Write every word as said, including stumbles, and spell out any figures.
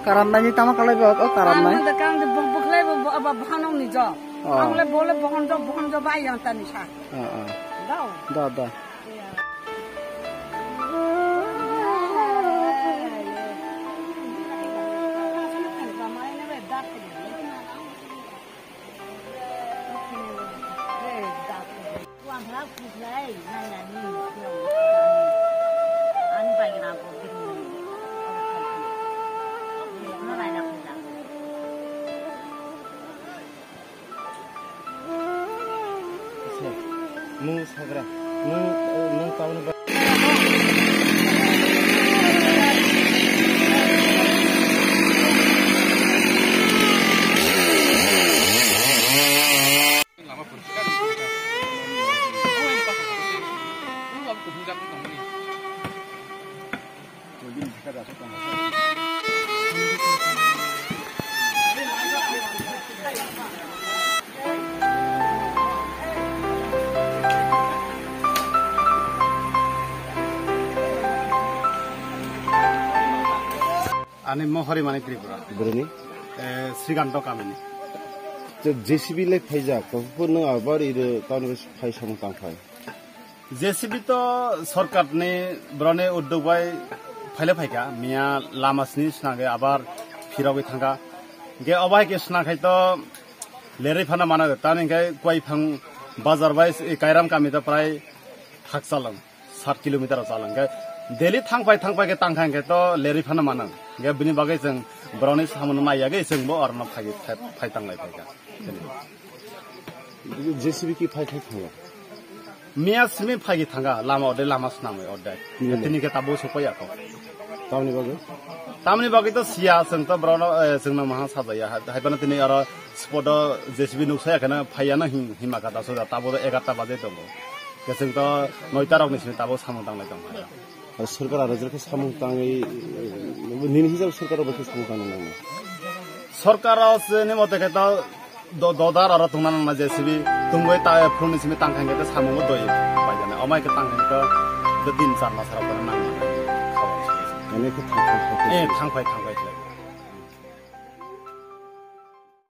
Karamnaini tamo kalai bo, o karamnai. Ang da kang de bo, bo khlai bo, bo, aba bohanong ni jo. Oh. Ang le bo le bohon jo, bohon jo ba yang tani sa. Ah, ah. Dao. Da, da. Nung sagra, nung, nung tauni ba- Ani mo Horimani Tripura. Boroni? Eh, Srikanto Kamini. Te J C B lai phaijak, to phuru nung abar iro tauni phai samung tang phai. J C B to sorkarni boroni uddog bai phaile phaikha, miya lama sini swnangwi abar phirogwi thangkha. Hwnkhe obo hai khe swnangkhai to lerwi phano mano, tamni hwnkhe Kuaiphang bazar bai Kairam kami to prai thak chalong, sat kilometer o chalong. Hwnkhe daily thangpai thangpai khe tangkha hwnkhe to lerwi phano mano. Hwnkhe bini bagwi chwng boroni samungno naiyagwi chwngbo orono phai, phai, phai tanglai phaikha. J C B ki phai khai thangya? Miya simi phai ki thanga, lama ode lama swnamwi ode. Miya. Tini khe tabuk sokpaiya kho. Tamni bagwi? Tamni bagwi to siya, chwng to borokno, eh, chwngno maha sajaya. Hai, hai phano tini aro spot o J C B nuksa ya kheno phaiya no hin-, hima kha da soja, tabuk to egarta baje tongo. Khe chwng to noita rokni simi tabuk samung tanglai tongo. Aro sorkar aro jekhe samung tangwi, nini hisab sorkar abo khe samung tangna nangna? Sorkar o se ni mote khe to do-, dodar aro tongna nangna J C B tungwi ta phone ni simi tangkha hwnkhe samung bo doi paijana. Omai khe tangkha hwnkhe do din char mas rok nangna. Mane khe thang thang thang thang. Eh, thangphai, thangphai.